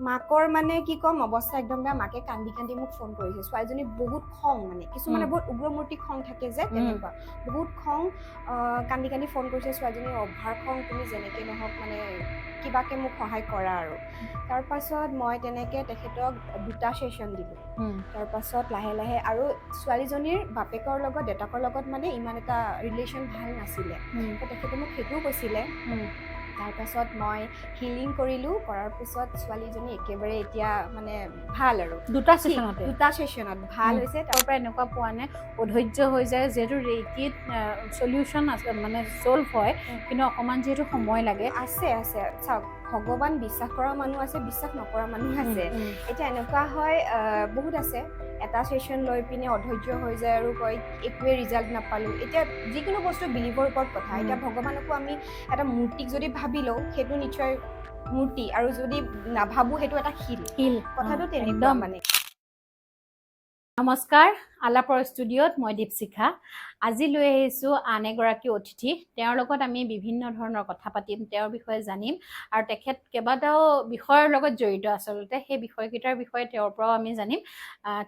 মাকৰ মানে কি ক'ম, অৱস্থা একদম বেয়া। মাকে কান্দি কান্দি মোক ফোন কৰিছে। ছোৱালীজনী বহুত খং, মানে কিছুমানে বহুত উগ্ৰমূৰ্তি খং থাকে যে, তেনেকুৱা বহুত খং। কান্দি কান্দি ফোন কৰিছে, ছোৱালীজনী অভাৰ খং, তুমি যেনেকে নহওক মানে কিবাকে মোক সহায় কৰা। আৰু তাৰপাছত মই তেনেকে তেখেতক দুটা ছেশ্যন দিলোঁ। তাৰপাছত লাহে লাহে, আৰু ছোৱালীজনীৰ বাপেকৰ লগত, দেউতাকৰ লগত মানে ইমান এটা ৰিলেশ্যন ভাল নাছিলে, তো তেখেতে মোক সেইটোও কৈছিলে। তাৰপাছত মই হিলিং কৰিলোঁ। কৰাৰ পিছত ছোৱালীজনী একেবাৰে এতিয়া মানে ভাল আৰু। দুটা ছেশ্যনতে? দুটা ছেশ্যনত ভাল হৈছে। তাৰ পৰা এনেকুৱা পোৱা নে অধৈৰ্য হৈ যায়? যিহেতু ৰেকিত চলিউশ্যন আছে, মানে চল্ভ হয়, কিন্তু অকণমান যিহেতু সময় লাগে। আছে আছে। চাওক, ভগৱান বিশ্বাস কৰা মানুহ আছে, বিশ্বাস নকৰা মানুহ আছে। এতিয়া এনেকুৱা হয়, বহুত আছে, এটা ছেশ্যন লৈ পিনে অধৈৰ্য হৈ যায় আৰু কয় একোৱে ৰিজাল্ট নাপালোঁ। এতিয়া যিকোনো বস্তু বিলিভৰ ওপৰত কথা। এতিয়া ভগৱানকো আমি এটা মূৰ্তিক যদি ভাবি লওঁ, সেইটো নিশ্চয় মূৰ্তি, আৰু যদি নাভাবো, সেইটো এটা শিল। শিল। কথাটো তেনেকুৱা। মানে নমস্কাৰ, আলাপৰ ষ্টুডিঅ'ত মই দীপশিখা। আজি লৈ আহিছোঁ আন এগৰাকী অতিথি। তেওঁৰ লগত আমি বিভিন্ন ধৰণৰ কথা পাতিম, তেওঁৰ বিষয়ে জানিম আৰু তেখেত কেইবাটাও বিষয়ৰ লগত জড়িত। আচলতে সেই বিষয়কেইটাৰ বিষয়ে তেওঁৰ পৰাও আমি জানিম।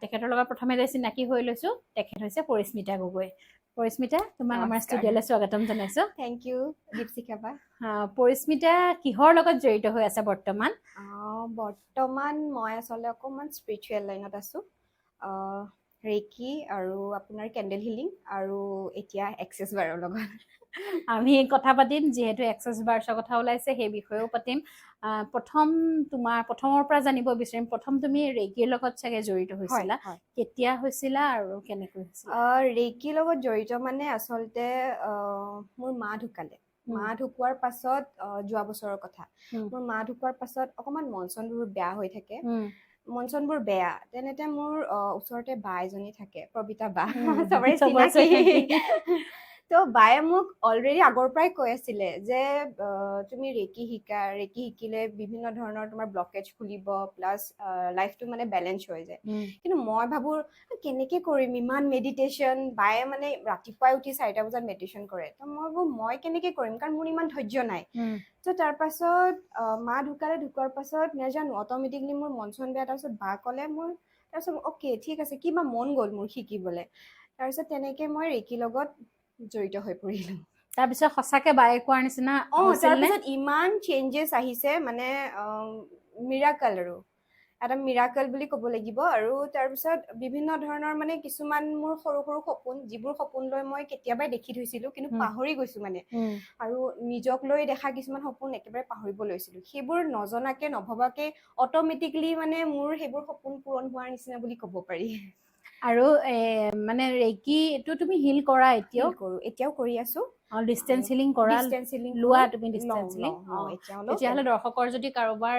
তেখেতৰ লগত প্ৰথমতে চিনাকি হৈ লৈছোঁ। তেখেত হৈছে পৰিস্মিতা গগৈ। পৰিস্মিতা, তোমাক আমাৰ নমস্কাৰ। ষ্টুডিঅ'লৈ স্বাগতম জনাইছোঁ। Thank U Dipshikha বা। পৰিস্মিতা কিহৰ লগত জড়িত হৈ আছে বৰ্তমান? বৰ্তমান মই আচলতে অকণমান স্পিৰিচুৱেল লাইনত আছোঁ, ৰেকি আৰু আপোনাৰ কেণ্ডেল হিলিং আৰু এতিয়া এক্সেছ বাৰৰ লগত। আমি কথা পাতিম, যিহেতু এক্সেছ বাৰ্ছৰ কথা ওলাইছে, সেই বিষয়েও পাতিম। প্ৰথম তোমাৰ প্ৰথমৰ পৰা জানিব বিচাৰিম। প্ৰথম তুমি ৰেকিৰ লগত চাগে জড়িত হৈছিলা? হয়। কেতিয়া হৈছিলা আৰু কেনেকৈ হৈছিলা? ৰেকিৰ লগত জড়িত মানে আচলতে মোৰ মা ঢুকালে। মা ঢুকোৱাৰ পাছত, যোৱা বছৰৰ কথা, মোৰ মা ঢুকোৱাৰ পাছত অকণমান মন চনবোৰ বেয়া হৈ থাকে, মন চনবোৰ বেয়া। তেনেতে মোৰ ওচৰতে বা এজনী থাকে, প্ৰবিতা বা, চবৰে চবৰে চিনাকি। চিনাকি। তো বায়ে মোক অলৰেডি আগৰ পৰাই কৈ আছিলে যে তুমি ৰেকি শিকা, ৰেকি শিকিলে বিভিন্ন ধৰণৰ তোমাৰ ব্লকেজ খুলিব, প্লাছ লাইফটো মানে বেলেঞ্চ হৈ যায়। কিন্তু মই ভাবো কেনেকে কৰিম ইমান মেডিটেশ্যন? বায়ে মানে ৰাতিপুৱাই উঠি 4টা বজাত মেডিটেশ্যন কৰে। তো মই ভাবো মই কেনেকে কৰিম, কাৰণ মোৰ ইমান ধৈৰ্য নাই। তো তাৰপাছত মা ঢুকালে। ঢুকোৱাৰ পাছত নাজানো, অট'মেটিকলি মোৰ মন চন বেয়া। তাৰপিছত বা ক'লে মোৰ, তাৰপিছত অ'কে, ঠিক আছে, কিবা মন গ'ল মোৰ শিকিবলৈ। তাৰপিছত তেনেকে মই ৰেকিৰ লগত জড়িত হৈ পৰিলো। তাৰপিছত সঁচাকে বায়ে কোৱাৰ নিচিনা হৈছিল নে? তাৰপিছত ইমান চেঞ্জেছ আহিছে, মানে মিৰাকল আৰু এটা মিৰাকল বুলি ক'ব লাগিব। আৰু তাৰপিছত বিভিন্ন ধৰণৰ মানে কিছুমান মোৰ সৰু সৰু সপোন, যিবোৰ সপোন লৈ মই কেতিয়াবাই দেখি থৈছিলো, কিন্তু পাহৰি গৈছো মানে, আৰু নিজক লৈ দেখা কিছুমান সপোন একেবাৰে পাহৰিব লৈছিলো, সেইবোৰ নজনাকে নভবাকে অট'মেটিকলি মানে মোৰ সেইবোৰ সপোন পূৰণ হোৱাৰ নিচিনা বুলি ক'ব পাৰি। আৰু মানে ৰেকিটো তুমি হিল কৰা এতিয়াও? কৰো, এতিয়াও কৰি আছো। ডিষ্টেঞ্চ হিলিং কৰা? ডিষ্টেঞ্চ হিলিং লোৱা তুমি ডিষ্টেঞ্চ হিলিং? এতিয়াও লওঁ। তেতিয়াহ'লে দৰ্শকৰ যদি কাৰোবাৰ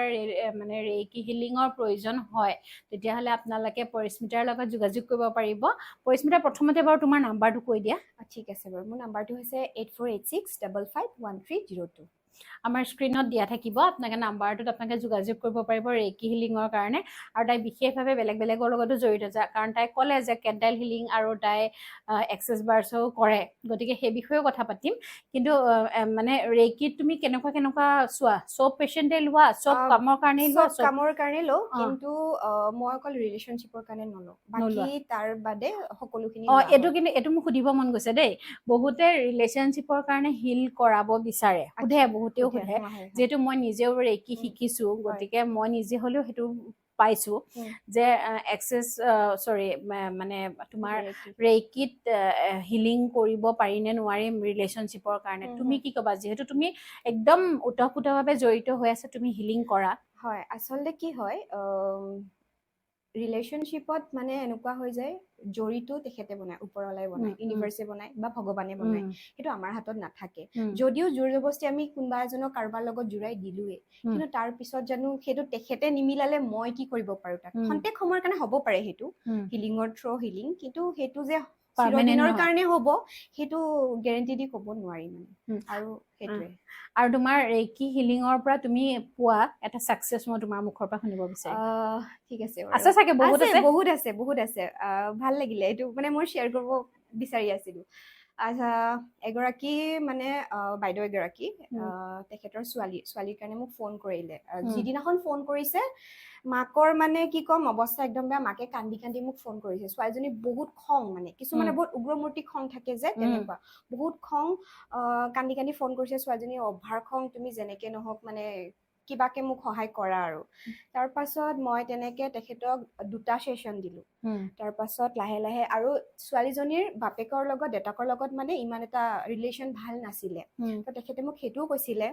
মানে ৰেকি হিলিঙৰ প্ৰয়োজন হয়, তেতিয়াহ'লে আপোনালোকে পৰিস্মিতাৰ লগত যোগাযোগ কৰিব পাৰিব। পৰিস্মিতা, প্ৰথমতে বাৰু তোমাৰ নাম্বাৰটো কৈ দিয়া। ঠিক আছে বাৰু। মোৰ নাম্বাৰটো হৈছে 8486551302। আমাৰ স্ক্ৰীণত দিয়া থাকিব। আপোনালোকে নাম্বাৰটোত আপোনালোকে যোগাযোগ কৰিব পাৰিব ৰেকি হিলিঙৰ কাৰণে। আৰু তাই বিশেষভাৱে বেলেগ বেলেগৰ লগতো জড়িত, কাৰণ তাই ক'লে যে কেণ্ডেল হিলিং আৰু তাই এক্সেছ বাৰ্ছো কৰে, গতিকে সেই বিষয়েও কথা পাতিম। কিন্তু মানে ৰেকিত তুমি কেনেকুৱা কেনেকুৱা চোৱা? চব পেচেণ্টে লোৱা, চব কামৰ কাৰণেই লোৱা? চব কামৰ কাৰণে লওঁ, কিন্তু মই অকল ৰিলেশ্যনশ্বিপৰ কাৰণে নলওঁ। নোলোৱা। বাকী তাৰ বাদে সকলোখিনি লোৱা এইটো হয়। কিন্তু এইটো মোক সুধিব মন গৈছে দেই। বহুতে ৰিলেশ্যনশ্বিপৰ কাৰণে হিল কৰাব বিচাৰে, সোধে, বহুতেও সোধে। হয়। যিহেতু মই নিজেও ৰেকি শিকিছো, গতিকে মই নিজে হ'লেও সেইটো পাইছো যে এক্সেছ, চৰি, মানে তোমাৰ ৰেকি। ৰেকিত হিলিং কৰিব পাৰি নে নোৱাৰিম ৰিলেশ্যনশ্বিপৰ কাৰণে? তুমি কি ক'বা, যিহেতু তুমি একদম ওতঃপ্ৰোতভাৱে জড়িত হৈ আছা, তুমি হিলিং কৰা? হয়, আচলতে কি হয়, ৰিলেশ্যনশ্বিপত মানে এনেকুৱা হৈ যায়, জড়িটো তেখেতে বনায়, ওপৰৱালাই বনায়, উম, উম। ইউনিভাৰ্চে বনায় বা ভগৱানে বনায়, সেইটো আমাৰ হাতত নাথাকে। যদিও জোৰ জবস্তি আমি কোনোবা এজনক কাৰোবাৰ লগত জোৰাই দিলোৱে, কিন্তু তাৰ পিছত জানো সেইটো তেখেতে নিমিলালে মই কি কৰিব পাৰো তাত? খন্তেক সময়ৰ কাৰণে হ'ব পাৰে সেইটো হিলিঙৰ থ্ৰ হিলিং, কিন্তু সেইটো যে Permanent চিৰদিনৰ নহয়। কাৰণে হ'ব, সেইটো গেৰেণ্টি দি ক'ব নোৱাৰি মানে। আৰু সেইটোৱে। আৰু তোমাৰ ৰেকি হিলিঙৰ পৰা তুমি পোৱা এটা ছাকচেছ মই তোমাৰ মুখৰ পৰা শুনিব বিচাৰিম। ঠিক আছে বাৰু। আছে চাগে বহুত। আছে। আছে। বহুত আছে, বহুত আছে। ভাল লাগিলে, এইটো মানে মই শ্বেয়াৰ কৰিব বিচাৰি আছিলো। আচ্ছা, এগৰাকী মানে বাইদেউ এগৰাকী, উম। তেখেতৰ ছোৱালীৰ কাৰণে মোক ফোন কৰিলে। উম। যিদিনাখন ফোন কৰিছে, মাকৰ মানে কি ক'ম, অৱস্থা একদম বেয়া। মাকে কান্দি কান্দি মোক ফোন কৰিছে। ছোৱালীজনী বহুত খং, মানে কিছুমানে বহুত উগ্ৰমূৰ্তি খং থাকে যে, তেনেকুৱা বহুত খং। কান্দি কান্দি ফোন কৰিছে। ছোৱালীজনী অভাৰ খং, তুমি যেনেকে নহওক মানে কিবাকে মোক সহায় কৰা। আৰু তাৰ পাছত মই তেনেকে তেখেতক দুটা ছেশ্যন দিলো। তাৰ পাছত লাহে লাহে, আৰু ছোৱালীজনীৰ বাপেকৰ লগত, দেউতাকৰ লগত মানে ইমান এটা ৰিলেশ্যন ভাল নাছিলে, তো তেখেতে মোক সেইটোও কৈছিলে।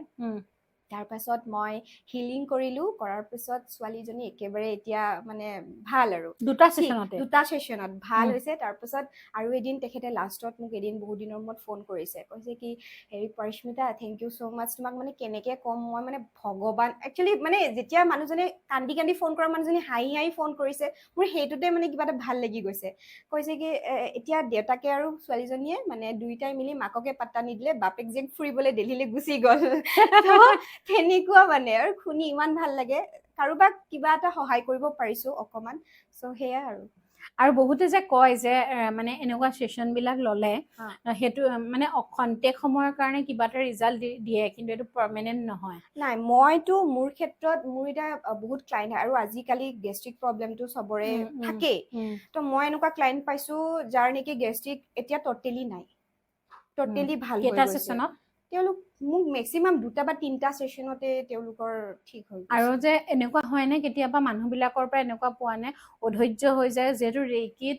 তাৰ পাছত মই হিলিং কৰিলো। কৰাৰ পিছত ছোৱালীজনী একেবাৰে এতিয়া মানে ভাল আৰু। দুটা ছেশ্যনতে? দুটা ছেশ্যনত ভাল হৈছে। তাৰপাছত আৰু এদিন তেখেতে লাষ্টত মোক এদিন বহুত দিনৰ মূৰত ফোন কৰিছে। কৈছে কি, হেৰি পৰিস্মিতা, thank you so মাছ, তোমাক মানে কেনেকে ক'ম মই, মানে ভগৱান একচুৱেলি। মানে যেতিয়া মানুহজনে কান্দি কান্দি ফোন কৰা মানুহজনী হাঁহি হাঁহি ফোন কৰিছে, মোৰ সেইটোতে মানে কিবা এটা ভাল লাগি গৈছে। কৈছে কি, এতিয়া দেউতাকে আৰু ছোৱালীজনীয়ে মানে দুয়োটাই মিলি মাককে পাত্তা নিদিলে, বাপেক জীয়েক ফুৰিবলৈ দিল্লীলৈ গুচি গ'ল। তো তেনেকুৱা মানে, আৰু শুনি ইমান ভাল লাগে, কাৰোবাক কিবা এটা সহায় কৰিব পাৰিছো অকমান। চ' সেয়াই আৰু। আৰু বহুতে যে কয় যে মানে এনেকুৱা ছেশ্যন বিলাক ললে সেইটো মানে খন্তেক সময়ৰ কাৰণে কিবা এটা ৰিজাল্ট দিয়ে, কিন্তু এইটো পাৰ্মানেণ্ট নহয়। নাই, মইতো মোৰ ক্ষেত্ৰত মোৰ এতিয়া বহুত ক্লাইণ্ট, আৰু আজিকালি গেষ্ট্ৰিক প্ৰব্লেমটো চবৰে উম, উম। থাকেই। তো মই এনেকুৱা ক্লাইণ্ট পাইছো যাৰ নেকি গেষ্ট্ৰিক এতিয়া টটেলি নাই, টটেলি ভাল হৈ কেইটা গৈছে। ছেশ্যনত? তেওঁলোক মোক মেক্সিমাম দুটা বা তিনিটা ছেশ্যনতে তেওঁলোকৰ ঠিক হৈ গৈছে। আৰু যে এনেকুৱা হয় নে কেতিয়াবা, মানুহবিলাকৰ পৰা এনেকুৱা পোৱা নে, অধৈৰ্য হৈ যায়, যিহেতু ৰেকিত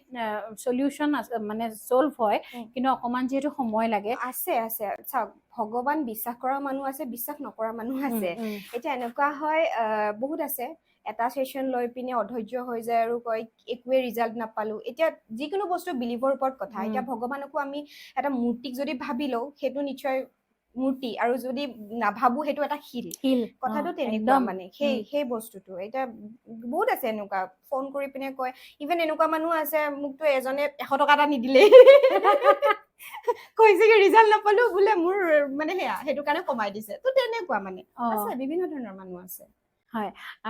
চলিউশ্যন মানে চল্ভ হয়, কিন্তু অকমান যিহেতু সময় লাগে? আছে আছে। চাওক, ভগৱান বিশ্বাস কৰা মানুহ আছে, বিশ্বাস নকৰা মানুহ আছে। এতিয়া এনেকুৱা হয়, বহুত আছে, এটা ছেশ্যন লৈ পিনে অধৈৰ্য হৈ যায় আৰু কয় একোৱে ৰিজাল্ট নাপালো। এতিয়া যিকোনো বস্তু বিলিভৰ ওপৰত কথা। এতিয়া ভগৱানকো আমি এটা মূৰ্তিক যদি ভাবি লওঁ, সেইটো নিশ্চয় মূৰ্তি, আৰু যদি নাভাবো সেইটো এটা শিল। শিল। কথাটো তেনেকুৱা। মানে সেই সেই বস্তুটো এতিয়া বহুত আছে, এনেকুৱা ফোন কৰি পিনে কয়। ইভেন এনেকুৱা মানুহ আছে, মোকতো এজনে 100 টকা এটা নিদিলেই কৈছে কি ৰিজাল্ট নাপালো বোলে মোৰ, মানে সেয়া সেইটো কাৰণে কমাই দিছে। তো তেনেকুৱা মানে আছে, বিভিন্ন ধৰণৰ মানুহ আছে।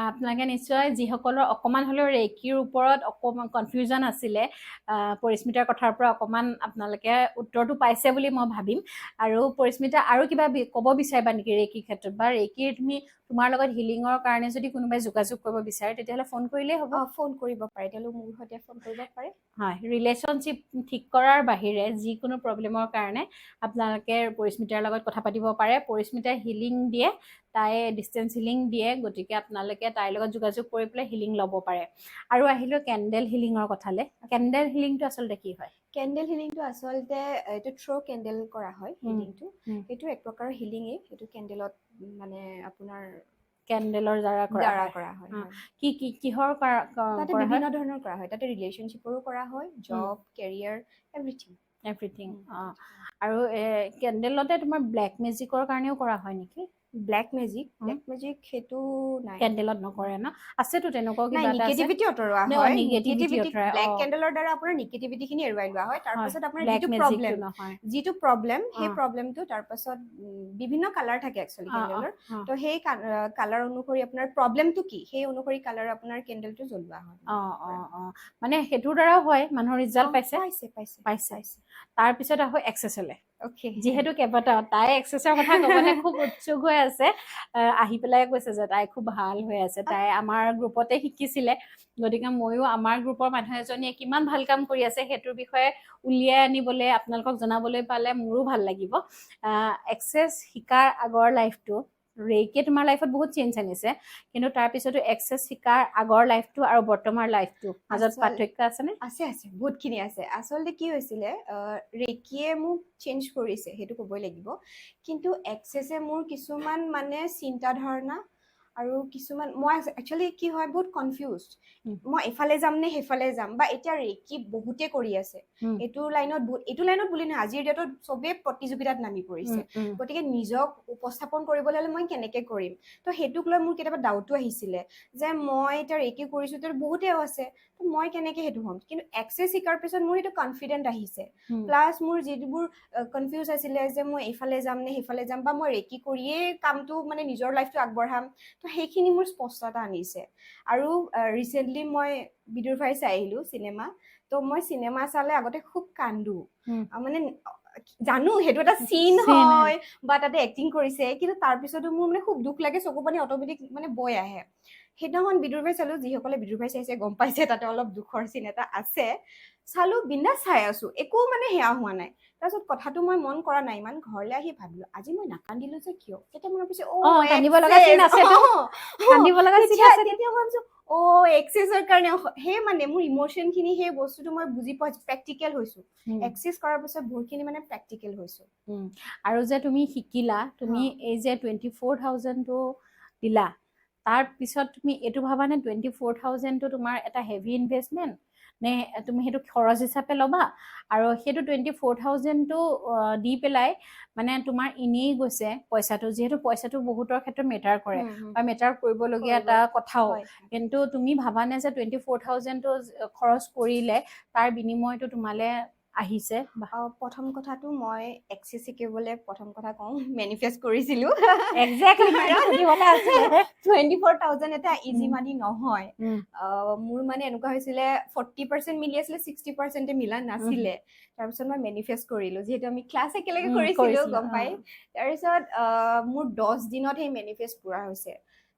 আপোনালোকে নিশ্চয় যিসকলৰ অকণমান হ'লেও ৰেকিৰ ওপৰত অকণমান কনফিউজন আছিলে, পৰিস্মিতাৰ কথাৰ পৰা অকণমান আপোনালোকে উত্তৰটো পাইছে বুলি মই ভাবিম। আৰু পৰিস্মিতা, আৰু কিবা ক'ব বিচাৰিবা নেকি ৰেকিৰ ক্ষেত্ৰত? বা ৰেকিৰ তুমি তোমাৰ লগত হিলিঙৰ কাৰণে যদি কোনোবাই যোগাযোগ কৰিব বিচাৰে, তেতিয়াহ'লে ফোন কৰিলেই হ'ব? অ, ফোন কৰিব পাৰে, তেওঁলোক মোৰ সৈতে ফোন কৰিব পাৰে। হয়, ৰিলেশ্যনশ্বিপ ঠিক কৰাৰ বাহিৰে যিকোনো প্ৰব্লেমৰ কাৰণে আপোনালোকে পৰিস্মিতাৰ লগত কথা পাতিব পাৰে। পৰিস্মিতাই হিলিং দিয়ে, তাই ডিষ্টেঞ্চ হিলিং দিয়ে, গতিকে আপোনালোকে তাইৰ লগত যোগাযোগ কৰি পেলাই হিলিং ল'ব পাৰে। আৰু আহিলোঁ কেণ্ডেল হিলিঙৰ কথালে। কেণ্ডেল হিলিংটো আচলতে কি হয়? কেণ্ডেল হিলিংটো আচলতে এইটো থ্ৰ' কেণ্ডেল কৰা হয় হিলিংটো। সেইটো এক প্ৰকাৰৰ হিলিঙেই। সেইটো কেণ্ডেলত মানে আপোনাৰ কেণ্ডেলৰ দ্বাৰা কৰা দ্বাৰা হয়। কৰা হয়। হয়। কি কি কিহৰ তাতে কৰা হয়? বিভিন্ন ধৰণৰ কৰা হয়। তাতে ৰিলেশ্যনশ্বিপৰো কৰা হয়, জব, কেৰিয়াৰ, এভৰিথিং। এভৰিথিং। অঁ, আৰু কেণ্ডেলতে তোমাৰ ব্লেক মেজিকৰ কাৰণেও কৰা হয় নেকি? Black magic? Black magic সেইটো নাই। কেণ্ডেলত নকৰে ন? আছেতো তেনেকুৱাও নাই। কিবা এটা আছে। নিগেটিভিটি আঁতৰোৱা ন, হয়। Negativity আঁতৰাই, ব্লেক কেণ্ডেলৰ দ্বাৰা আপোনাৰ নিগেটিভিটি খিনি এৰুৱাই লোৱা হয়। তাৰপাছত আপোনাৰ ব্লেক যিটো মেজিকটো প্ৰব্লেম নহয়। যিটো প্ৰব্লেম, সেই প্ৰব্লেমটো তাৰপাছত বিভিন্ন কালাৰ থাকে একচুৱেলি কেণ্ডেলৰ। তো সেই কালাৰ অনুসৰি আপোনাৰ প্ৰব্লেমটো কি, সেই অনুসৰি কালাৰ আপোনাৰ কেণ্ডেলটো জ্বলোৱা হয়। অ অ অ মানে সেইটোৰ দ্বাৰাও হয়, মানুহৰ ৰিজাল্ট পাইছে? পাইছে, পাইছে। পাইছে। তাৰপিছত আহো এক্সেছলে। অ'কে। যিহেতু কেইবাটাও তাই এক্সেছৰ কথা ক'বলৈ খুব উৎসুক হৈ আছে, আহি পেলাই কৈছে যে তাই খুব ভাল হৈ আছে। তাই আমাৰ গ্ৰুপতে শিকিছিলে, গতিকে ময়ো আমাৰ গ্ৰুপৰ মানুহ এজনীয়ে কিমান ভাল কাম কৰি আছে সেইটোৰ বিষয়ে উলিয়াই আনিবলৈ, আপোনালোকক জনাবলৈ পালে মোৰো ভাল লাগিব। এক্সেছ শিকাৰ আগৰ লাইফটো, ৰেইকে তোমাৰ লাইফত বহুত চেঞ্জ আনিছে, কিন্তু তাৰপিছতো এক্সেছ শিকাৰ আগৰ লাইফটো আৰু বৰ্তমান লাইফটো মাজত পাৰ্থক্য আছেনে? আছে আছে, বহুতখিনি আছে। আচলতে কি হৈছিলে, ৰেকিয়ে মোক চেঞ্জ কৰিছে সেইটো ক'বই লাগিব, কিন্তু এক্সেছে মোৰ কিছুমান মানে চিন্তা ধাৰণা আৰু কিছুমান, মই একচুৱেলি কি হয়, বহুত কনফিউজ, মই এইফালে যাম নে সেইফালে যাম। বা এতিয়া ৰেকি বহুতে কৰি আছে এইটো লাইনত, বহুত, এইটো লাইনত বুলি নহয়, আজিৰ ডেটত চবেই প্ৰতিযোগিতাত নামি পৰিছে। গতিকে নিজক উপস্থাপন কৰিবলৈ হ'লে মই কেনেকে কৰিম, তো সেইটোক লৈ মোৰ কেতিয়াবা ডাউটো আহিছিলে যে মই এতিয়া ৰেকি কৰিছো, তো বহুতেও আছে, তো মই কেনেকে সেইটো হ'ম? কিন্তু এক্সেছ শিকাৰ পিছত মোৰ সেইটো কনফিডেণ্ট আহিছে। প্লাছ মোৰ যিবোৰ কনফিউজ আছিলে যে মই এইফালে যাম নে সেইফালে যাম, বা মই ৰেকি কৰিয়েই কামটো মানে নিজৰ লাইফটো আগবঢ়াম, তো সেইখিনি মোৰ স্পষ্টতা আনিছে। আৰু ৰিচেণ্টলি মই বিদুৰ ভাই চাই আহিলোঁ চিনেমা। তো মই চিনেমা চালে আগতে খুব কান্দো, মানে জানো সেইটো এটা চিন Scene হয়। হয় বা তাতে এক্টিং কৰিছে, কিন্তু তাৰপিছতো মোৰ মানে খুব দুখ লাগে, চকু পানী অট'মেটিক মানে বৈ আহে। সেইদিনাখন বিদুৰভাই চালো, যিসকলে বিদুৰভাই চাইছে গম পাইছে তাতে অলপ দুখৰ চিন এটা আছে। চালো, বিন্দাছ চাই আছো, একো মানে সেয়া হোৱা নাই। তাৰপিছত কথাটো মই মন কৰা নাই ইমান, ঘৰলৈ আহি ভাবিলো আজি মই নাকান্দিলো যে কিয়? তেতিয়া মনত পৰিছে, অ, কান্দিব লগা scene আছেতো। কান্দিব লগা scene আছে। তেতিয়া মই ভাবিছো, অ, এক্সেছৰ কাৰণে সেই মানে মোৰ ইম'চন খিনি, সেই বস্তুটো মই বুজি পোৱা, প্ৰেক্টিকেল হৈছো। এক্সেছ কৰাৰ পিছত বহুতখিনি মানে প্ৰেক্টিকেল হৈছো। আৰু যে তুমি শিকিলা, তুমি এই যে 24,000টো দিলা, তাৰ পিছত তুমি এইটো ভাবানে 24,000টো তোমাৰ এটা হেভি ইনভেষ্টমেণ্ট নে তুমি সেইটো খৰচ হিচাপে ল'বা? আৰু সেইটো 24,000টো দি পেলাই মানে তোমাৰ এনেই গৈছে পইচাটো, যিহেতু পইচাটো বহুতৰ ক্ষেত্ৰত মেটাৰ কৰে বা মেটাৰ কৰিবলগীয়া কৰিব। এটা কথাও, কিন্তু তুমি ভাবানে যে 24,000টো খৰচ কৰিলে তাৰ বিনিময়টো তোমালে আহিছে? প্ৰথম কথাটো মই এক্সেছ শিকিবলৈ, প্ৰথম কথা কওঁ, মেনিফেষ্ট কৰিছিলো। একজেক্টলি। 24,000 এটা ইজি মানি নহয়। মোৰ মানে এনেকুৱা হৈছিলে, 40% মিলি আছিলে, 60%-এ মিলা নাছিলে। তাৰপিছত মই মেনিফেষ্ট কৰিলো, যিহেতু আমি ক্লাছ একেলগে কৰিছিলো, গম পাই। তাৰপিছত মোৰ 10 দিনত সেই মেনিফেষ্ট পুৰা হৈছে।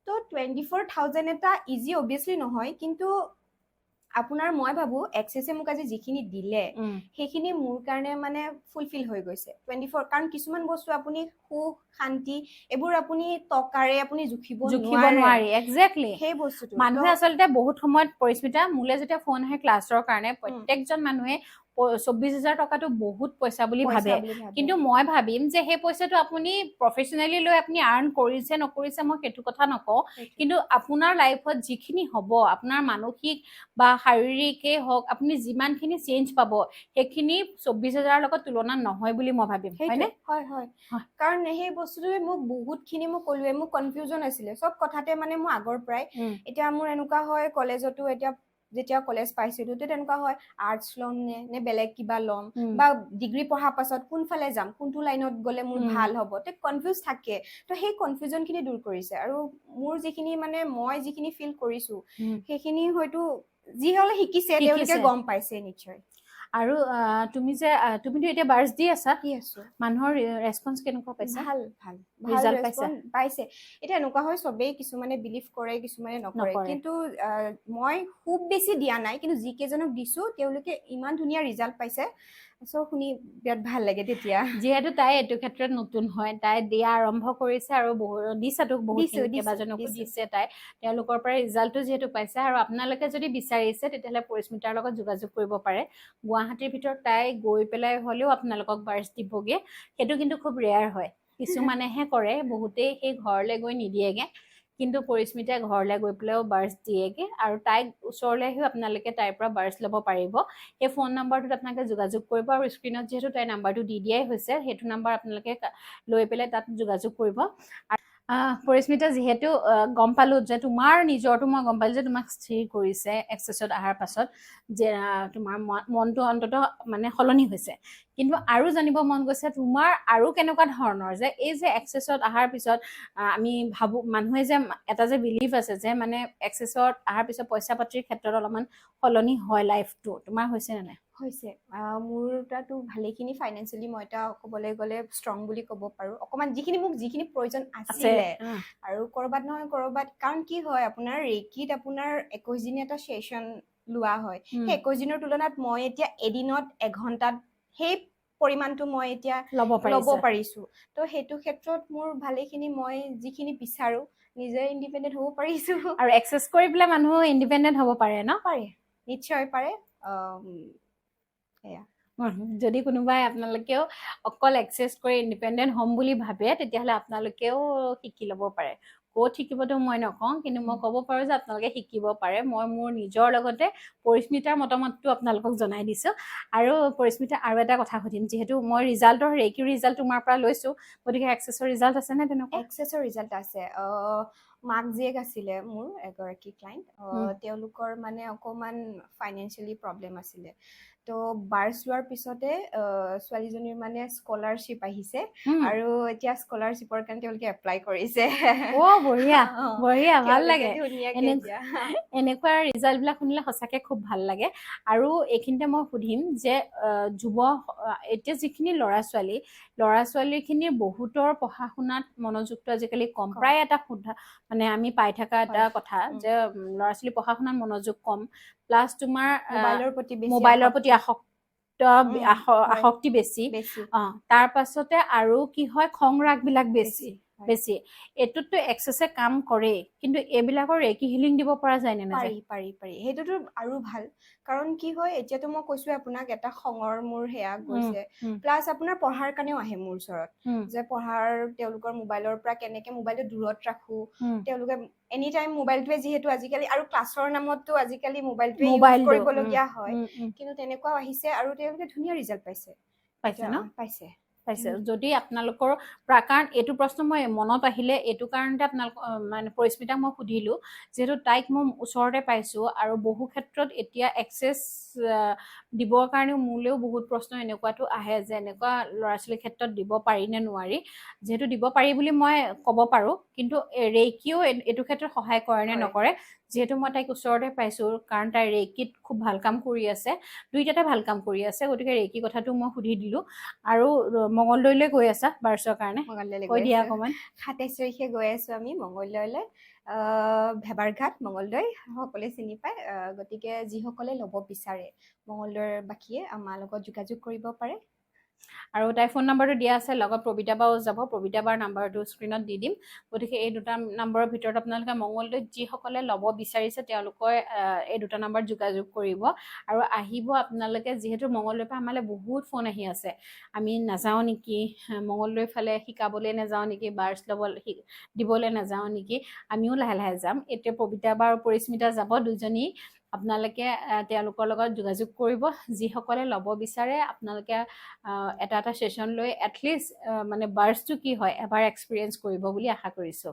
ত' 24,000 এটা ইজি অভিয়াছলি নহয়, কিন্তু আপোনাৰ মই ভাবো এক্সেছে মোক আজি যিখিনি দিলে, সেইখিনি মোৰ কাৰণে মানে ফুলফিল হৈ গৈছে 24। কাৰণ কিছুমান বস্তু আপুনি সুখ শান্তি এইবোৰ আপুনি টকাৰে আপুনি জুখিব জুখিব নোৱাৰে। নোৱাৰি, একজেক্টলি। সেই বস্তুটো মানুহে আচলতে বহুত সময়ত, পৰিস্মিতা, মোলে যেতিয়া ফোন আহে ক্লাছৰ কাৰণে, প্ৰত্যেকজন মানুহে 24,000 টকাটো বহুত পইচা বুলি পইচা ভাবে। বুলি ভাবে। কিন্তু মই ভাবিম যে সেই পইচাটো আপুনি প্ৰফেচনেলি লৈ আপুনি আৰ্ণ কৰিছে নকৰিছে মই সেইটো কথা নকওঁ, কিন্তু আপোনাৰ লাইফত যিখিনি হ'ব, আপোনাৰ মানসিক বা শাৰীৰিকেই হওক, আপুনি যিমানখিনি চেঞ্জ পাব, সেইখিনি 24,000ৰ লগত তুলনা নহয় বুলি মই ভাবিম, হয়নে? হয় হয়। হয়। কাৰণ সেই বস্তুটোৱে মোক বহুতখিনি, মোক ক'লোৱে, মোক কনফিউজন আছিলে চব কথাতে, মানে মোৰ আগৰ পৰাই। এতিয়া মোৰ এনেকুৱা হয়, কলেজতো এতিয়া যেতিয়া কলেজ পাইছিলো, তেতিয়া তেনেকুৱা হয়, আৰ্টছ ল'ম নে বেলেগ কিবা ল'ম, বা ডিগ্ৰী পঢ়াৰ পাছত কোনফালে যাম, কোনটো লাইনত গ'লে মোৰ ভাল হ'ব, তে কনফিউজ থাকে। তো সেই কনফিউজন খিনি দূৰ কৰিছে আৰু মোৰ যিখিনি মানে মই যিখিনি ফিল কৰিছো, সেইখিনি হয়তো যিসকলে শিকিছে তেওঁলোকে শিকিছে। গম পাইছে নিশ্চয়। আৰু তুমি যে তুমিতো এতিয়া বাৰ্ছ দি আছা, দি আছো। মানুহৰ ৰেচপন্স কেনেকুৱা পাইছা? ভাল ভাল ভাল। Result পাইছা? Response পাইছে। এতিয়া এনেকুৱা হয়, চবেই কিছুমানে বিলিভ কৰে, কিছুমানে নকৰে। নকৰে। কিন্তু মই খুব বেছি দিয়া নাই, কিন্তু যিকেইজনক দিছো তেওঁলোকে ইমান ধুনীয়া ৰিজাল্ট পাইছে, চ' শুনি বিৰাট ভাল লাগে তেতিয়া। যিহেতু তাই এইটো ক্ষেত্ৰত নতুন হয়, তাই দিয়া আৰম্ভ কৰিছে আৰু বহুত দিছে তোক, বহুত দিছো, দিছো, কেইবাজনকো দিছো। দিছে তাই, তেওঁলোকৰ পৰা ৰিজাল্টটো যিহেতু পাইছে। আৰু আপোনালোকে যদি বিচাৰিছে তেতিয়াহ'লে পৰিস্মিতাৰ লগত যোগাযোগ কৰিব পাৰে। গুৱাহাটীৰ ভিতৰত তাই গৈ পেলাই হ'লেও আপোনালোকক বাৰ্ছ দিবগে। সেইটো কিন্তু খুব ৰেয়াৰ হয়, কিছুমানেহে কৰে, বহুতেই সেই ঘৰলৈ গৈ নিদিয়েগে। কিন্তু পৰিস্মিতাই ঘৰলৈ গৈ পেলাইও বাৰ্ছ দিয়েগে আৰু তাইক ওচৰলৈ আহিও আপোনালোকে তাইৰ পৰা বাৰ্ছ ল'ব পাৰিব। সেই ফোন নাম্বাৰটোত আপোনালোকে যোগাযোগ কৰিব আৰু স্ক্ৰীণত যিহেতু তাইৰ নাম্বাৰটো দি দিয়াই হৈছে, সেইটো নাম্বাৰ আপোনালোকে লৈ পেলাই তাত যোগাযোগ কৰিব। পৰিস্মিতা, যিহেতু গম পালো যে তোমাৰ নিজৰটো, মই গম পালো যে তোমাক স্থিৰ কৰিছে এক্সেছত অহাৰ পাছত, যে তোমাৰ মনটো অন্ততঃ মানে সলনি হৈছে। কিন্তু আৰু জানিব মন গৈছে তোমাৰ আৰু কেনেকুৱা ধৰণৰ যে এই যে এক্সেছত অহাৰ পিছত আমি ভাবো, মানুহে যে এটা যে বিলিভ আছে যে মানে এক্সেছত অহাৰ পিছত পইচা পাতিৰ ক্ষেত্ৰত অলপমান সলনি হয় লাইফটো, তোমাৰ হৈছে নে নাই? হৈছে। মোৰ তাতো ভালেখিনি ফাইনেন্সিয়েলি মই এটা ক'বলৈ গ'লে ষ্ট্ৰং বুলি ক'ব পাৰো অকণমান, যিখিনি মোক যিখিনি প্ৰয়োজন আছিলে। আৰু ক'ৰবাত নহয় ক'ৰবাত, কাৰণ কি হয়, আপোনাৰ ৰেকিত আপোনাৰ 21 দিনীয়া এটা ছেশ্যন লোৱা হয়। সেই 21 দিনৰ তুলনাত মই এতিয়া এদিনত এঘণ্টাত সেই পৰিমাণটো মই এতিয়া ল'ব ল'ব পাৰিছা। পাৰিছো। ত' সেইটো ক্ষেত্ৰত মোৰ ভালেখিনি, মই যিখিনি বিচাৰো, নিজে ইণ্ডিপেণ্ডেণ্ট হ'ব পাৰিছো। আৰু এক্সেছ কৰি পেলাই মানুহ ইণ্ডিপেণ্ডেণ্ট হ'ব পাৰে ন? পাৰে, নিশ্চয় পাৰে। যদি কোনোবাই আপোনালোকেও অকল এক্সেছ কৰি ইণ্ডিপেণ্ডেণ্ট হ'ম বুলি ভাবে, তেতিয়াহ'লে আপোনালোকেও শিকি ল'ব পাৰে। ক'ত শিকিবতো মই নকওঁ, কিন্তু মই ক'ব পাৰোঁ যে আপোনালোকে শিকিব পাৰে। মই মোৰ নিজৰ লগতে পৰিস্মিতাৰ মতামতটো আপোনালোকক জনাই দিছোঁ। আৰু পৰিস্মিতা, আৰু এটা কথা সুধিম, যিহেতু মই ৰিজাল্টৰ ৰেকি ৰিজাল্ট তোমাৰ পৰা লৈছোঁ, গতিকে এক্সেছৰ ৰিজাল্ট আছেনে তেনেকুৱা? এক্সেছৰ ৰিজাল্ট আছে। মাক জীয়েক আছিলে মোৰ এগৰাকী ক্লাইণ্ট। তেওঁলোকৰ মানে অকণমান ফাইনেন্সিয়েলি প্ৰব্লেম আছিলে। তো বাৰ্চ লোৱাৰ পিছতে ছোৱালীজনীৰ মানে স্কলাৰশ্বিপ আহিছে আৰু এতিয়া স্কলাৰশ্বিপৰ কাৰণে তেওঁলোকে এপ্লাই কৰিছে। অ, বঢ়িয়া। বঢ়িয়া, ভাল তেওঁলোকে লাগে। ধুনীয়াকে এতিয়া। এনেকুৱা ৰিজাল্ট বিলাক শুনিলে সঁচাকে খুব ভাল লাগে। আৰু এইখিনিতে মই সুধিম যে যুৱ এতিয়া যিখিনি ল'ৰা ছোৱালীখিনিৰ বহুতৰ পঢ়া শুনাত মনোযোগটো আজিকালি কম। কম। প্ৰায় এটা সোধা মানে আমি পাই থকা এটা কথা যে ল'ৰা ছোৱালী পঢ়া শুনাত মনোযোগ কম, প্লাছ তোমাৰ মোবাইলৰ প্ৰতি বেছি মোবাইলৰ প্ৰতি আসক্তি। আসক্ত আসক্তি বেছি। বেছি। অ, তাৰ পাছতে আৰু কি হয়, খং ৰাগ বিলাক বেছি। হয়। বেছি। এইটোততো এক্সেছে কাম কৰেই, কিন্তু এইবিলাকৰ ৰেকি হিলিং দিব পৰা যায় নে নাযায়? পাৰি পাৰি পাৰি সেইটোতো আৰু ভাল। কাৰণ কি হয়, এতিয়াতো মই কৈছোৱে আপোনাক, এটা খঙৰ মোৰ সেয়া গৈছে। প্লাছ আপোনাৰ পঢ়াৰ কাৰণেও আহে মোৰ ওচৰত যে পঢ়াৰ তেওঁলোকৰ মোবাইলৰ পৰা কেনেকে মোবাইলটো দূৰত ৰাখো। তেওঁলোকে এনি টাইম মোবাইলটোৱে যিহেতু আজিকালি আৰু ক্লাছৰ নামততো আজিকালি মোবাইলটোৱে ইউজ মোবাইলটো, কৰিবলগীয়া হয়। উম, উম, কিন্তু তেনেকুৱাও আহিছে আৰু তেওঁলোকে ধুনীয়া ৰিজাল্ট পাইছে। পাইছে ন? অ, পাইছে। পাইছে। যদি আপোনালোকৰ কাৰণ এইটো প্ৰশ্ন মই মনত আহিলে এইটো কাৰণতে আপোনালোক মানে পৰিস্মিতাক মই সুধিলো, যিহেতু তাইক মই ওচৰতে পাইছো আৰু বহু ক্ষেত্ৰত এতিয়া এক্সেছ দিবৰ কাৰণেও মোলেও বহুত প্ৰশ্ন এনেকুৱাটো আহে যে এনেকুৱা ল'ৰা ছোৱালীৰ ক্ষেত্ৰত দিব পাৰি নে নোৱাৰি। যিহেতু দিব পাৰি বুলি মই ক'ব পাৰো, কিন্তু ৰেকিও এইটো ক্ষেত্ৰত সহায় কৰে নে কৰে। নকৰে, যিহেতু মই তাইক ওচৰতে পাইছো, কাৰণ তাই ৰেকিত খুব ভাল কাম কৰি আছে, দুইটাতে ভাল কাম কৰি আছে, গতিকে ৰেকি কথাটো মই সুধি দিলো। আৰু মঙলদৈলৈ গৈ আছা বাৰ্চৰ কাৰণে। মঙলদৈলৈ কৈ গৈ দিয়া আছো। অকণমান। 27 তাৰিখে গৈ আছো আমি মঙলদৈলৈ। ভেবাৰঘাট মঙলদৈ সকলোৱে চিনি পায়। গতিকে যিসকলে ল'ব বিচাৰে মঙলদৈৰ বাসীয়ে আমাৰ লগত যোগাযোগ কৰিব পাৰে। আৰু তাইৰ ফোন নাম্বাৰটো দিয়া আছে, লগত প্ৰবিতা বাও যাব। প্ৰবিতা বাৰ নাম্বাৰটো স্ক্ৰীণত দি দিম। গতিকে এই দুটা নাম্বাৰৰ ভিতৰত আপোনালোকে মঙলদৈত যিসকলে ল'ব বিচাৰিছে তেওঁলোকে এই দুটা নাম্বাৰত যোগাযোগ কৰিব আৰু আহিব আপোনালোকে। যিহেতু মঙলদৈৰ পৰা আমালৈ বহুত ফোন আহি আছে, আমি নাযাওঁ নেকি মঙলদৈৰ ফালে, শিকাবলৈ নাযাওঁ নেকি, বাৰ্চ ল'ব দিবলৈ নাযাওঁ নেকি? আমিও লাহে লাহে যাম। এতিয়া প্ৰবিতা বা আৰু পৰিস্মিতা যাব দুজনী। আপোনালোকে তেওঁলোকৰ লগত যোগাযোগ কৰিব। যিসকলে ল'ব বিচাৰে আপোনালোকে এটা এটা ছেশ্যন লৈ এটলিষ্ট মানে বাৰ্চটো কি হয় এবাৰ এক্সপিৰিয়েঞ্চ কৰিব বুলি আশা কৰিছোঁ।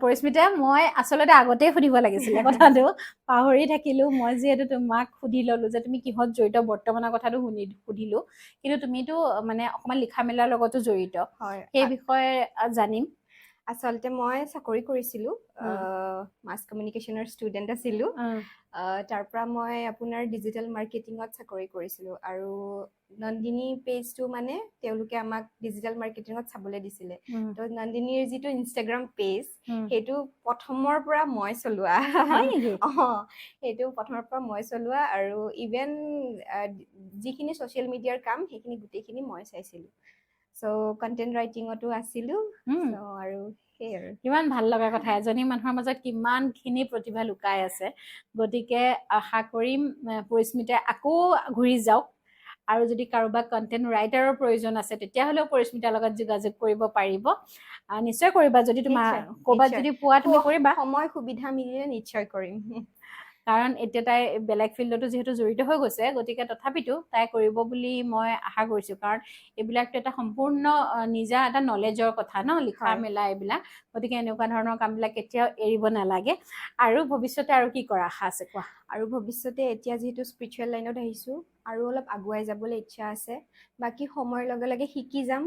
পৰিস্মিতা, মই আচলতে আগতেই সুধিব লাগিছিলে কথাটো, পাহৰি থাকিলো মই। যিহেতু তোমাক সুধি ললো যে তুমি কিহত জড়িত, বৰ্তমানৰ কথাটো সুধিলো, কিন্তু তুমিতো মানে অকণমান লিখা মেলাৰ লগতো জড়িত। হয়। সেই বিষয়ে জানিম। আচলতে মই চাকৰি কৰিছিলোঁ, মাছ কমিউনিকেশ্যনৰ ষ্টুডেণ্ট আছিলোঁ। তাৰ পৰা মই আপোনাৰ ডিজিটেল মাৰ্কেটিঙত চাকৰি কৰিছিলোঁ আৰু নন্দিনী পেজটো মানে তেওঁলোকে আমাক ডিজিটেল মাৰ্কেটিঙত চাবলৈ দিছিলে। তো নন্দিনীৰ যিটো ইনষ্টাগ্ৰাম পেজ, সেইটো প্ৰথমৰ পৰা মই চলোৱা। হয় নেকি? অঁ, সেইটো প্ৰথমৰ পৰা মই চলোৱা আৰু ইভেন যিখিনি ছ'চিয়েল মিডিয়াৰ কাম সেইখিনি গোটেইখিনি মই চাইছিলোঁ। চ' কণ্টেণ্ট ৰাইটিঙতো আছিলোঁ। চ' আৰু সেই আৰু কিমান ভাল লগা কথা, এজনী মানুহৰ মাজত কিমানখিনি প্ৰতিভা লুকাই আছে। গতিকে আশা কৰিম পৰিস্মিতাই আকৌ ঘূৰি যাওক আৰু যদি কাৰোবাক কণ্টেণ্ট ৰাইটাৰৰ প্ৰয়োজন আছে তেতিয়াহ'লেও পৰিস্মিতাৰ লগত যোগাযোগ কৰিব পাৰিব। নিশ্চয় কৰিবা, যদি তোমাৰ ক'ৰবাত যদি পোৱা তুমি কৰিবা। সময় সুবিধা মিলিলে নিশ্চয় কৰিম। কাৰণ এতিয়া তাই বেলেগ ফিল্ডতো যিহেতু জড়িত হৈ গৈছে, গতিকে তথাপিতো তাই কৰিব বুলি মই আশা কৰিছো। কাৰণ এইবিলাকতো এটা সম্পূৰ্ণ নিজা এটা নলেজৰ কথা ন, লিখা মেলা এইবিলাক। গতিকে এনেকুৱা ধৰণৰ কামবিলাক কেতিয়াও এৰিব নালাগে। আৰু ভৱিষ্যতে আৰু কি কৰা আশা আছে কোৱা? আৰু ভৱিষ্যতে এতিয়া যিহেতু স্পিৰিচুৱেল লাইনত আহিছোঁ, আৰু অলপ আগুৱাই যাবলৈ ইচ্ছা আছে। বাকী সময়ৰ লগে লগে শিকি যাম,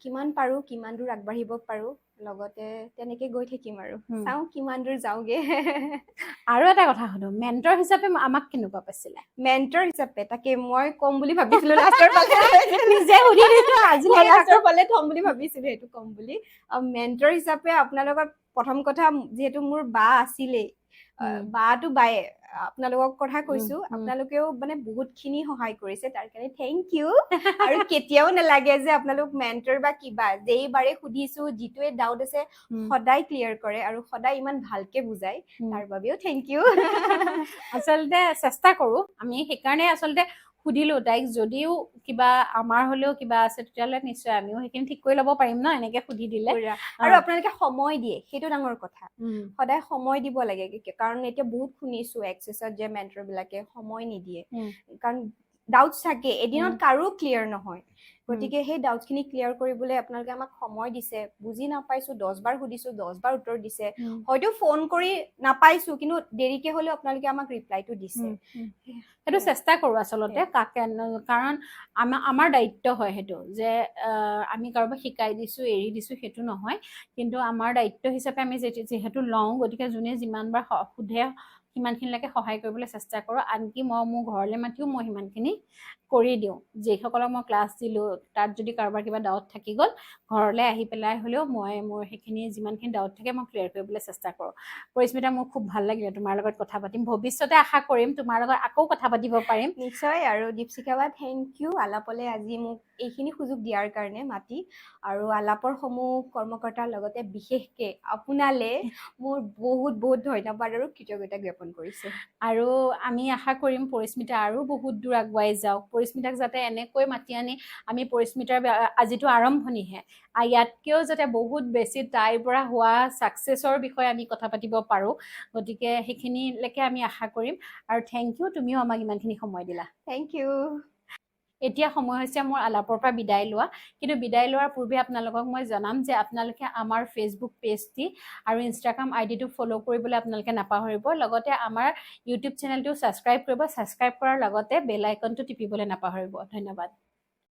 কিমান পাৰোঁ, কিমান দূৰ আগবাঢ়িব পাৰোঁ, লগতে তেনেকে গৈ থাকিম আৰু চাওঁ কিমান দূৰ যাওঁগে। আৰু এটা কথা সুধো, মেণ্টৰ হিচাপে আমাক কেনেকুৱা পাইছিলে? মেণ্টৰ হিচাপে তাকে মই ক'ম বুলি ভাবিছিলো, লাষ্টৰ ফালে। নিজে সুধি দিছো আজিলৈকে। লাষ্টৰ ফালে থ'ম বুলি ভাবিছিলো সেইটো ক'ম বুলি। মেণ্টৰ হিচাপে আপোনালোকৰ প্ৰথম কথা যিহেতু মোৰ বা আছিলেই, বাটো বায়ে আপোনালোকক কথা কৈছো, আপোনালোকেও মানে বহুতখিনি সহায় কৰিছে, তাৰ কাৰণে thank U. আৰু কেতিয়াও নালাগে যে আপোনালোক মেণ্টৰ বা কিবা, যেইবাৰে সুধিছো, যিটোৱে ডাউট আছে সদায় ক্লিয়াৰ কৰে আৰু সদায় ইমান ভালকে বুজায়, তাৰ বাবেও thank U. আচলতে চেষ্টা কৰো আমি, সেইকাৰণে আচলতে সুধিলো তাইক। যদিও কিবা আমাৰ হলেও কিবা আছে তেতিয়াহ'লে নিশ্চয় আমিও সেইখিনি ঠিক কৰি ল'ব পাৰিম ন, এনেকে সুধি দিলে। আৰু আপোনালোকে সময় দিয়ে, সেইটো ডাঙৰ কথা। সদায় সময় দিব লাগে, কাৰণ এতিয়া বহুত শুনিছো এক্সেছত যে মেণ্টৰ বিলাকে সময় নিদিয়ে। কাৰণ ডাউটছ থাকে, এদিনত কাৰো ক্লিয়াৰ নহয়। গতিকে সেই ডাউটছখিনি ক্লিয়াৰ কৰিবলৈ আপোনালোকে আমাক সময় দিছে। বুজি নাপাইছো, 10 বাৰ সুধিছো, 10 বাৰ উত্তৰ দিছে। হয়তো ফোন কৰি নাপাইছো, কিন্তু দেৰিকে হ'লেও আপোনালোকে আমাক ৰিপ্লাইটো দিছে। সেইটো চেষ্টা কৰোঁ আচলতে কাকে, কাৰণ আমাৰ দায়িত্ব হয় সেইটো যে আমি কাৰোবাক শিকাই দিছোঁ, এৰি দিছোঁ, সেইটো নহয়। কিন্তু আমাৰ দায়িত্ব হিচাপে আমি যিহেতু লওঁ, গতিকে যোনে যিমানবাৰ সোধে সিমানখিনিলৈকে সহায় কৰিবলৈ চেষ্টা কৰোঁ। আনকি মই মোৰ ঘৰলৈ মাতিও মই সিমানখিনি কৰি দিওঁ। যিসকলক মই ক্লাছ দিলোঁ, তাত যদি কাৰোবাৰ কিবা ডাউট থাকি গ'ল, ঘৰলৈ আহি পেলাই হ'লেও মই মোৰ সেইখিনি যিমানখিনি ডাউট থাকে মই ক্লিয়াৰ কৰিবলৈ চেষ্টা কৰোঁ। পৰিস্মিতা, মোৰ খুব ভাল লাগিলে তোমাৰ লগত কথা পাতিম। ভৱিষ্যতে আশা কৰিম তোমাৰ লগত আকৌ কথা পাতিব পাৰিম। নিশ্চয়। আৰু দীপশিখা বা, thank U আলাপলে আজি মোক এইখিনি সুযোগ দিয়াৰ কাৰণে মাতি। আৰু আলাপৰ সমূহ কৰ্মকৰ্তাৰ লগতে বিশেষকে আপোনালে মোৰ বহুত বহুত ধন্যবাদ আৰু কৃতজ্ঞতা জ্ঞাপন কৰিছোঁ। আৰু আমি আশা কৰিম পৰিস্মিতা আৰু বহুত দূৰ আগুৱাই যাওক। পৰিস্মিতাক যাতে এনেকৈ মাতি আনি আমি পৰিস্মিতাৰ আজিতো আৰম্ভণিহে, ইয়াতকৈও যাতে বহুত বেছি তাইৰ পৰা হোৱা ছাকচেছৰ বিষয়ে আমি কথা পাতিব পাৰোঁ। গতিকে সেইখিনিলৈকে আমি আশা কৰিম। আৰু thank U, তুমিও আমাক ইমানখিনি সময় দিলা। Thank U. এতিয়া সময় হৈছে মোৰ আলাপৰ পৰা বিদায় লোৱা। কিন্তু বিদায় লোৱাৰ পূৰ্বে আপোনালোকক মই জনাম যে আপোনালোকে আমাৰ ফেচবুক পেজটি আৰু ইনষ্টাগ্ৰাম আই ডিটো ফ'ল' কৰিবলৈ আপোনালোকে নাপাহৰিব। লগতে আমাৰ ইউটিউব চেনেলটো ছাবস্ক্ৰাইব কৰিব। ছাবস্ক্ৰাইব কৰাৰ লগতে বেল আইকনটো টিপিবলৈ নাপাহৰিব। ধন্যবাদ।